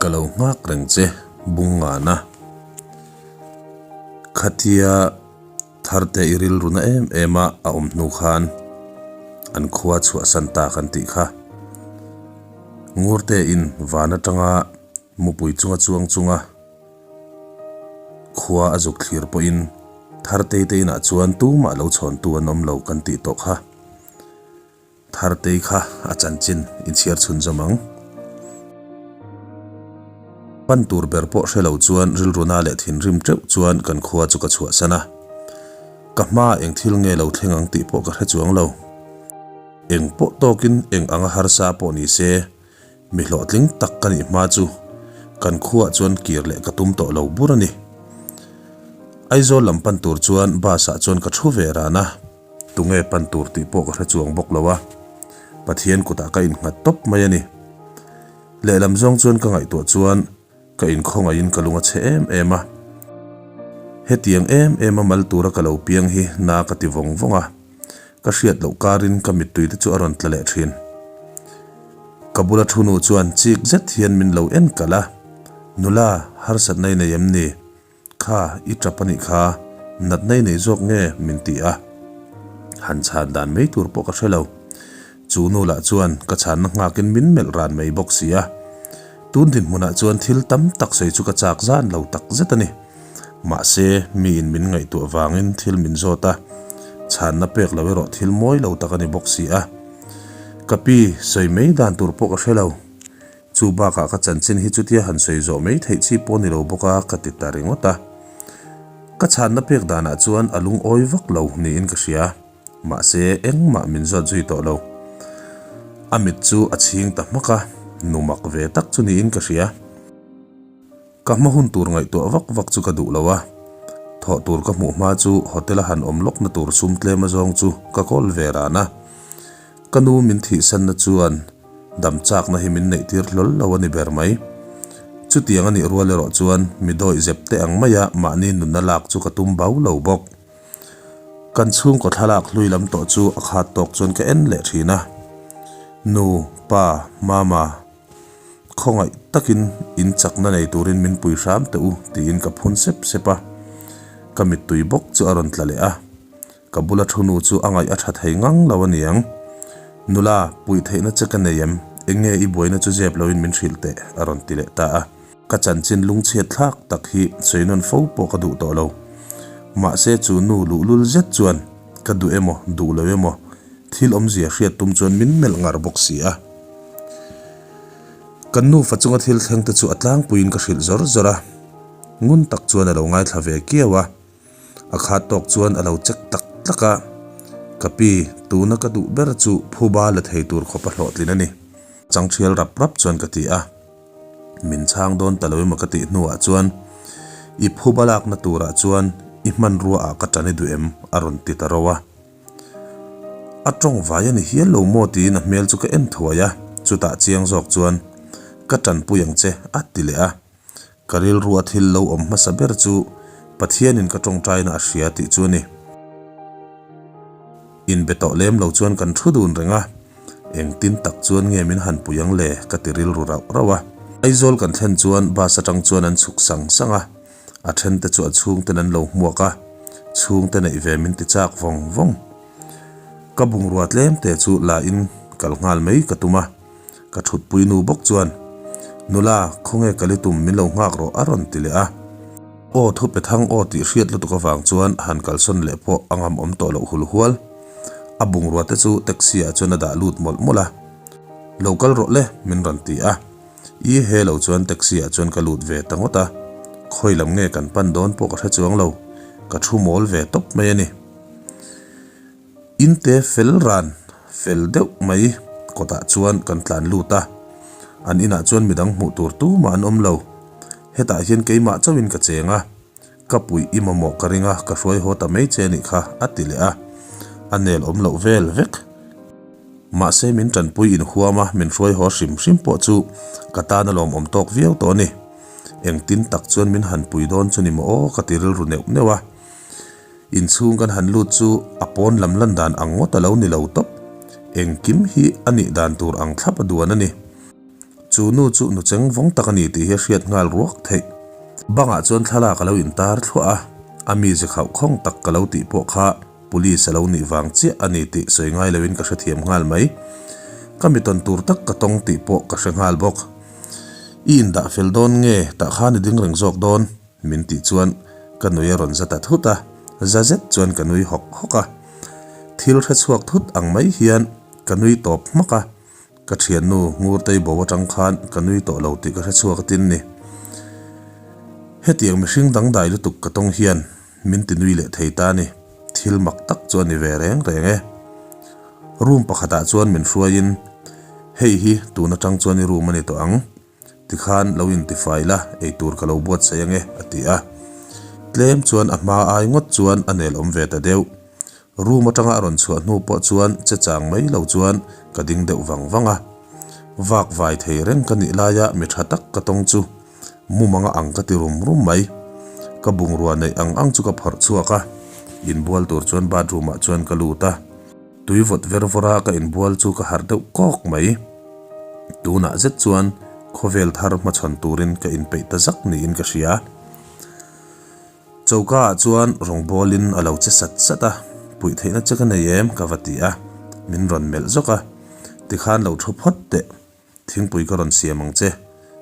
Ka lo nghak reng che Bungngana. Khatia Tharte i rilru na em em a a awm hnu khan an khua chhuahsan ta kan tih kha. Ngurte in van atanga mupui chunga chuang chunga khua a zuk thlir pawhin Thartei te inah chuan tumah lo chhawntu an awm lo kan tih tawh kha. Thartei kha a chanchin i chhiar chhun zawm ang. Pan tur ber pawh hre lo chuan rilruna leh thinrim teuh chuan kan khua chu ka chhuahsan a. Ka hma eng thil nge lo thleng ang tih pawh ka hre chuang lo. Eng pawh tawkin eng anga harsa pawh ni se, mi hlawhtling tak ka nih hma chu kan khuaah chuan kir leh ka tum tawh lo bur a ni. Aizawl lam pan tur chuan bus ah chuan ka thu ve ran a. Tunge pan tur tih pawh ka hre chuang bawk lo a, Pathian kutah ka innghat tawp mai a ni. Lehlam zawng chuan ka ngaihtuah chuan ka inkhawngaihin ka lung a chhe em em a. Hetiang em em a mal tura ka lo piang hi na ka ti vawng vawng a, ka hriat loh karin ka mittui te chu a rawn tla leh thin. Ka bula thu nu chuan chik zet hian min lo en kalh a, Nula, harsatna i nei em ni? Kha, i tap a nih kha, natna i nei zawk nge? min ti a. Han chhan dan mai tur pawh ka hre lo. Chu nu lah chuan ka chhanna nghakin min melh ran mai bawk si a. Tun dinhmunah chuan thil tam tak sawi chu ka chak zan lo tak zet a ni. Mahse, miin min ngaihtuah vangin thil min zawt a, chhanna pek lo erawh thil mawi lo tak a ni bawk si a. Ka pi, sawi mai dan tur pawh ka hre lo. Chu bakah ka chanchin hi chutia han sawi zawh mai theih chi pawh ni lo bawk a ka ti ta ringawt a. Ka chhanna pek danah chuan a lungawi vak lo niin ka hria. Mahse engmah min zawt zui tawh lo. A mit chu a chhing ta hmak a, nu mak ve tak chu niin ka hria. Ka hma hun tur ngaihtuah vak vak chu ka duh lo a, thawh tur ka hmuh hma chu hotel a han awm lawkna tur sum tlem azawng chu ka kawl ve ran a. Ka nu min thihsanna chuan dam chakna hi min neih tir hlawl lo a ni ber mai. Chutiang a nih rual erawh chuan mi dawih zep te ang maia mahni nunna lak chu ka tum bau lo bawk. Kan chhungkaw thlalak hlui lam tawh chu a khat tawk chuan ka en leh thin a. Nu, pa, mama. Khawngaih takin in chakna nei turin min pui hram teh u tiin ka phun sep sep a, ka mittui bawk chu a rawn tla leh a, ka bula thu nu chu a ngaih a tha thei ngang lo a niang. Nula, puih theihna che ka nei em? Eng nge i buaina chu zep loin min hrilh teh? a rawn ti leh ta a. Ka chanchin lungchhiat thlak tak hi sawi nawn fo pawh ka duh tawh lo. Mahse chu nu luhlul zet chuan ka duh emaw duh lo emaw thil awmzia hriat tum chuan min melh ngar bawk si a. Kan nufa chunga thil thleng te chu a tlangpuiin ka hrilh zawr zawr a, ngun tak chuan a lo ngaithla ve kiau a, a khat tawk chuan a lo check tlak tlak a, Ka pi, tuna ka duh ber chu phuba la thei tur khawpa hlawhtlin a ni, chang thial rap rap chuan ka ti a, min chhang dawn ta lo emaw ka tih hnuah chuan, I phuba lakna turah chuan i hmanrua ah ka tan i duh em? a rawn ti ta ro a. A tawng vai a ni hial lo maw tiin a hmel chu ka en thuai a, chutah chiang zawk chuan, Ka tanpui ang che, a ti leh a. Ka rilru a thil lo awm hmasa ber chu Pathianin ka tawngtaina a hria tih chu a ni. Inbe tawh lem lo chuan kan thu dun reng a, engtin tak chuan nge min han pui ang le ka ti rilru rauh rauh a. Aizawl kan thlen chuan bus atang chuan an chhuk sang sang a, A then te chu a chhungten an lo hmuak a, chhungte neih ve min ti chak vawng vawng. Ka bungrua tlem te chu la in kal nghal mai ka tum a, ka thutpui nu bawk chuan, Nula, khawnge kal i tum min lo nghak rawh a rawn ti leh a. Aw thu pe thang aw tih hriat lutuk avang chuan han kalsawn leh pawh a ngam awm tawh loh hul hual. A bungrua te chu taxi ah chuan a dah lut mawlh mawlh a, Lo kal rawh le min rawn ti a. I he lo chuan taxi ah chuan ka lut ve ta ngawt a, khawi lam nge kan pan dawn pawh ka hre chuang lo, ka thu mawl ve tawp mai a ni. Inte fel ran fel deuh mai kawtah chuan kan tlan lut a, an inah chuan midang hmuh tur tumah an awm lo, hetah hian keimah chauhin ka cheng a, ka puih i mamawh ka ring a, ka hruai haw ta mai che a nih kha a ti leh a, a nel awm loh vel vek. Mahse min tanpui inhuam a min hruai haw hrim hrim pawh chu ka tan a lawmawm tawk viau tawh a ni. Engtin tak chuan min han pui dawn chu ni maw aw ka ti rilru neuh neuh a. Inchhung kan han lut chu a pawn lam lan dan ang ngawt a lo ni lo tawp. Engkim hi a nih dan tur ang thlap a duan a ni. Chu nu chu nu cheng vawng tak a ni tih hi a hriat nghal ruak theih. Bangah chuan thlalak a lo intar thluah a, a mize khauh khawng tak ka lo tih pawh kha Police a lo nih vang chiah a ni tih sawi ngai loin ka hrethiam nghal mai. Ka mi tawn tur tak ka tawng tih pawh ka hre nghal bawk. I indah fel dawn nge tah khan i ding reng zawk dawn? Min tih chuan ka nui a rawn za ta thut a, za zet chuan ka nui hawk hawk a. Thil hre chhuak thut ang mai hian ka nui tawp hmak a, ka thiannu Ngurtei bo atang khan ka nui tawh lo tih ka hre chhuak a tin ni. Hetiang mihring dangdai lutuk ka tawng hian min ti nui leh thei ta ni, thil mak tak chu a ni ve reng reng e. Room pakhatah chuan min hruaiin, Hei hi tun atang chuan i room a ni tawh ang. Tikhan lo intifai la, eitur ka lo buatsaih ange, a ti a. Tlem chuan a hma ai ngawt chuan a nel awm ve ta deuh. Room atanga a rawn chhuah hnu pawh chuan che chang mai lo chuan ka ding deuh vang vang a. Vak vai thei reng ka nih laia mi tha tak ka tawng chu mumanga ang ka ti rum rum mai. Ka bungrua neih ang ang chu ka phawrh chhuak a, inbual tur chuan bathroom ah chuan ka lut a. Tui vawt ver vawr a ka inbual chu ka harh deuh kawk mai. Tunah zet chuan khawvel thar hmachhawn turin ka inpeih ta zak niin ka hria. Choka ah chuan rawngbawlin a lo che sat sat a, puih theihna che ka nei em ka va ti a, min rawn melh zawk a, tikhan lo thu phawt teh. Thingpui ka rawn siam ang che.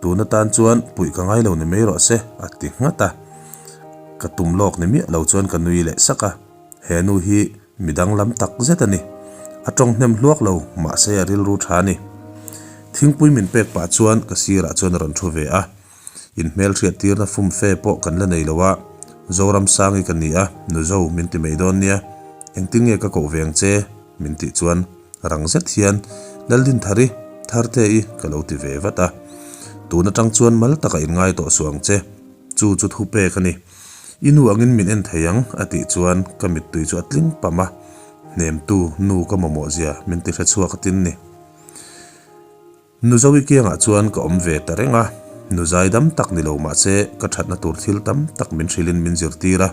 Tun atan chuan puih ka ngai lo ni mai rawh se, a ti nghat a. Ka tum lawk ni miah lo chuan ka nui leh sak a. He nu hi mi danglam tak zet a ni. A tawng hnem hluak lo, mahse a rilru tha a ni. Thingpui min pek pah chuan ka sirah chuan a rawn thu ve a. Inhmelhriat tirna fum fe pawh kan la nei lo a, Zoramsangi ka ni a, Nuzo min ti mai dawn nia. Engtin nge ka koh ve ang che? min tih chuan Rang zet hian, Laldinthari, Tharte-i ka lo ti ve vat a. Tun atang chuan mal taka inngai tawh suh ang che. Chu chu thu pek a ni. I nu angin min en thei ang, a tih chuan ka mittui chu a tling pam a. Hnemtu nu ka mamawh zia min ti hre chhuak a tin ni. Nuzovi kiangah chuan ka awm ve ta reng a. Nu zaidam tak ni lo mahse ka thatna tur thil tam tak min hrilhin min zirtir a.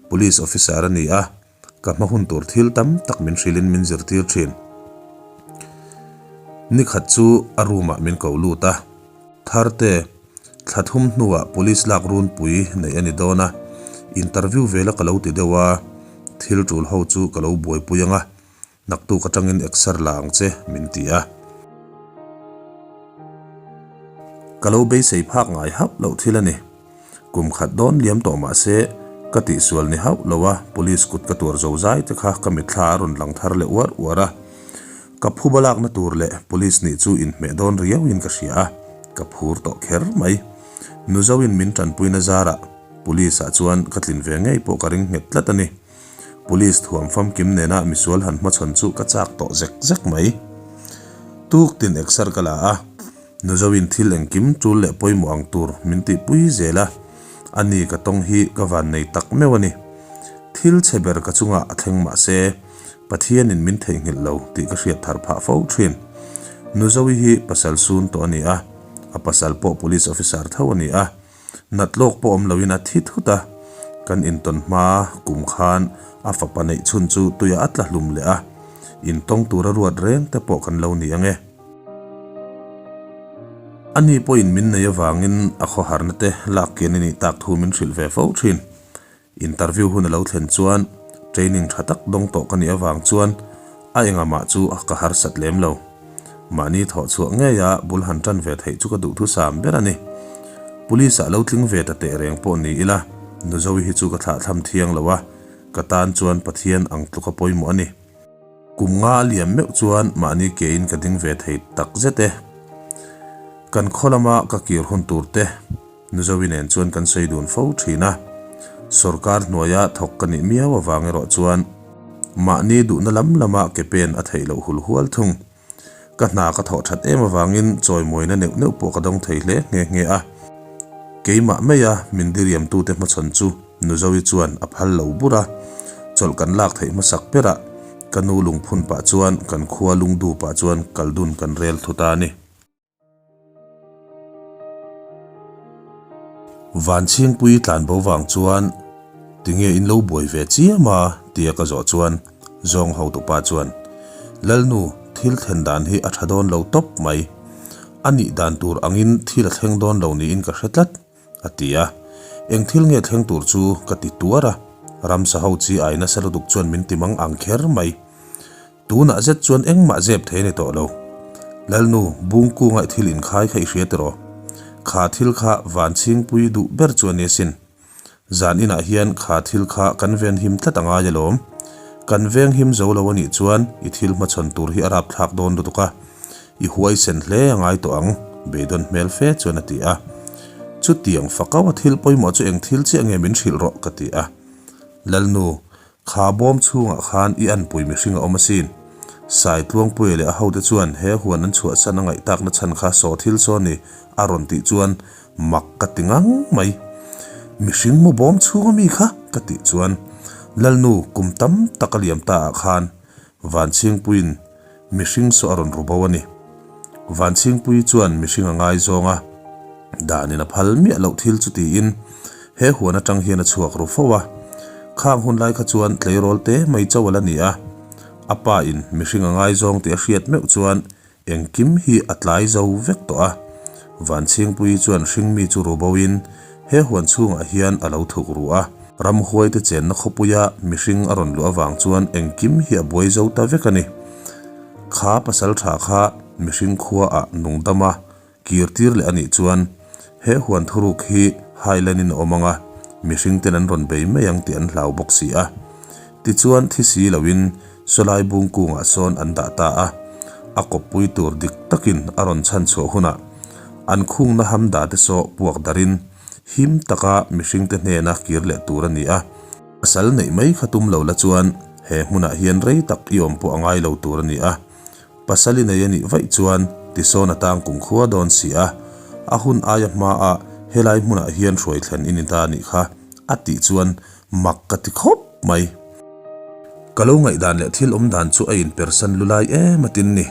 Police officer a ni a. Ka hma hun tur thil tam tak min hrilhin min zirtir thin. Nikhat chu a room ah min ko lut a, Tharte, thla thum hnuah police lak runpui neih a ni dawn a, interview vela ka lo ti deuh a, thil tul ho chu ka lo buaipui ang a, naktuk atangin exer la ang che, min ti a. Ka lo beisei phak ngai hauh loh thil a ni. Kum khat dawn liam tawh mah se, ka tihsual ni hauh lo a, police kut ka tuar zo zai te kha ka mitthla a rawn lang thar leh uar uar a. Ka phuba lakna tur leh police nih chu inhmeh dawn riauin ka hria a, ka phur tawh kher mai. Nuzoin min tanpuina zarah police ah chuan ka tlin ve ngei pawh ka ring nghet tlat a ni. Police thuam famkim nena misual han hmachhawn chu ka chak tawh zek zek mai. Tuk tin exer ka la a, Nuzoin thil engkim tul leh pawimawh ang tur min tihpui zel a, ani ka tawng hi ka van nei tak meuh a ni. Thil chhe ber ka chungah a thleng mah se, Pathianin min theihnghilh lo tih ka hriat thar phah fo thin. Nuzoi hi pasal sun tawh a ni a, a pasal pawh police officer tho a ni a. Nat lawk pawh awm loin a thi thut a, kan intawn hma kum khan a fapa neih chhun chu tuiah a tla hlum leh a, intawng tura ruat reng te pawh kan lo ni ang e. Ani pawhin min nei avangin a khawharna te lak kian a nih tak thu min hrilh ve fo thin. Interview hun a lo thlen chuan training tha tak dawng tawh ka nih avang chuan a engamah chu ka harsat lem lo. Mahni thawh chhuah ngeia bul han tan ve theih chu ka duhthusam ber a ni. Police ah lo tling ve ta teh reng pawh ni ila, Nuzovi hi chu ka thlahthlam thiang lo a, ka tan chuan Pathian ang tluka pawimawh a ni. Kum nga a liam meuh chuan mahni kein ka ding ve thei tak zet e. Kan khaw lama ka kir hun tur te Nuzovi nen chuan kan sawi dun fo thin a. Sorkar hnuaia thawk ka nih miau avang erawh chuan mahni duhna lam lama ke pen a theih loh hul hual thung. Ka hna ka thawh that em avangin chawimawina neuh neuh pawh ka dawng thei hle nghe nghe a. Keimah maia min diriamtute hmachhawn chu Nuzovi chuan a phal lo bur a. Chawlh kan lak theih hmasak berah ka nu lungphun pah chuan kan khua lungdu pah chuan kal dun kan rel thut a ni. Vanchhingpui tlanbo vang chuan tinge in lo buai ve chiam a tia ka zawh chuan zawng hotupa chuan Lalnu thil thlen dan hi a tha dawn lo tawp mai. A nih dan tur angin thil a thleng dawn lo niin ka hre tlat, a ti a. Eng thil nge thleng tur chu ka ti tuar a, ramsa ho chi ai nasa lutuk chuan min ti mang ang kher mai. Tunah zet chuan engmah zep thei a ni tawh lo. Lalnu, Bungkunga i thil inkhai kha i hria tiraw? Kha thil kha Vanchhingpui duh ber chu a ni asin. Zan inah hian kha thil kha kan venhim tlat a ngai alawm. Kan venghim zo lo a nih chuan i thil hmachhawn tur hi a rapthlak dawn lutuk a, i huaisen hle a ngai tawh ang, beidawn hmel fe chuan a ti a. Chutiang fakau a thil pawimawh chu eng thil chiah nge min hrilh rawh ka ti a. Lalnu, Kha bawm chhungah khan i anpui mihring a awm asin. Saitluangpuia leh a hote chuan he huan an chhuahsan a ngaihtakna chhan kha saw thil saw ni a rawn tih chuan mak ka ti ngang mai. Mihring mu bawm chhunga mi kha ka tih chuan Lalnu kum tam tak a liam ta ah khan Vanchhingpuiin Mihring saw a rawn ru bo a ni. Vanchhingpuii chuan mihring a ngaizawng a, danin a phal miah loh thil chu tiin he huan atang hian a chhuak ru fo a. Khang hun lai kha chuan tleirawl te mai chauh a la ni a, a pa in mihring a ngaizawng tih a hriat meuh chuan engkim hi a tlai zo vek tawh a. Vanchhingpuii chuan hringmi chu ru bo in He huan chhungah hian a lo thuk ru a, ramhuaite chenna khawpuia mihring a rawn luh avang chuan engkim hi a buai zo ta vek a ni. Kha pasal tha kha mihring khuaah nungdama kir tir leh a nih chuan he huan thuruk hi Highland-in a awm ang a, mihringten an rawn bei mai ang tih an hlau bawk si a. Tichuan thi si loin sawlai bung kungah sawn an dah ta a, a kawppui tur dik takin a rawn chhan chhuah hunah an khungna hamda te saw puak darin him taka mihringte hnena kir leh tur a ni a. Pasal neih mai kha tum lo la chuan he hmunah hian rei tak i awm pawh a ngai lo tur a ni a. Pasal i nei a nih vaih chuan tisawn a tang kum khua dawn si a, a hun aia hmaah helai hmunah hian hruai thlen i ni ta a nih kha, a tih chuan Mak ka ti khawp mai. Ka lo ngaihdan leh thil awm dan chu a inpersan lu lai em a tin ni.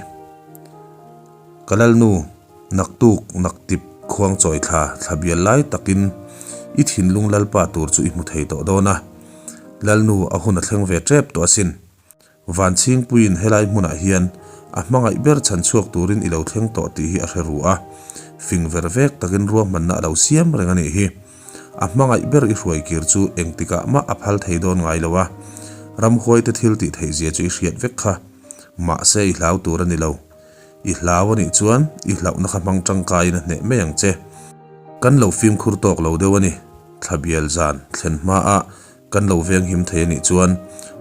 Ka lalnu, naktuk naktip khuang chawi thla thla bial lai takin i thinlung lalpa tur chu i hmu thei tawh dawn a. Lalnu a hun a thleng ve tep tawh asin. Vanchhingpuiin helai hmunah hian a hmangaih ber chhan chhuak turin i lo thleng tawh tih hi a hre ru a, fing ver vek takin ruahmanna a lo siam reng a nih hi. A hmangaih ber i hruai kir chu engtikah mah a phal thei dawn ngai lo a, ramhuaite thil tih theih zia chu i hriat vek kha. Mahse i hlau tur a ni lo. I hlau a nih chuan i hlauhna kha hmang tangkaiin a hneh mai ang che. Kan lo fimkhur tawk lo deuh a ni. Thlabial zan thlen hmaah Kan lo venghim thei a nih chuan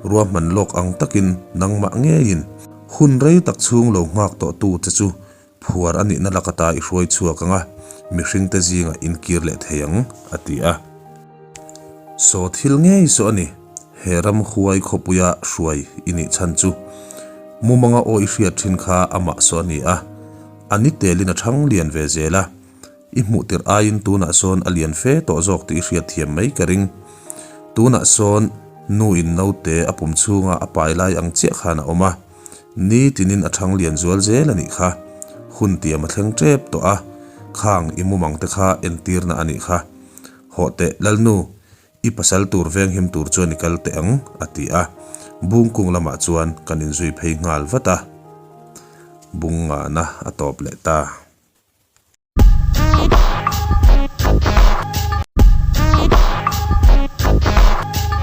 ruahman lawk ang takin nangmah ngeiin hun rei tak chhung lo nghak tawh tu che chu phuar a nihna lak ata i hruai chhuak ang a, mihringte zingah in kir leh thei ang, a ti a. Saw thil ngei saw a ni, he ramhuai khawpuia hruai i nih chhan chu mumanga aw i hriat thin kha amah saw a ni a, a ni telin a thang lian ve zel a. I hmuh tirh aiin tunah sawn a lian fe tawh zawk tih i hriat thiam mai ka ring. Tunah sawn nu in naute a pum chhunga a pai lai ang chiah khan a awm a, nitinin a thang lian zual zel a nih kha. Hun tiam a thleng tep tawh a, khang i mumang te kha entirna a nih kha. Hawh teh Lalnu, i pasal tur venghim tur chuan i kal teh ang, a ti a. Bungkung lamah chuan kan inzui phei nghal vat a. Bung ngahna a tawp leh ta.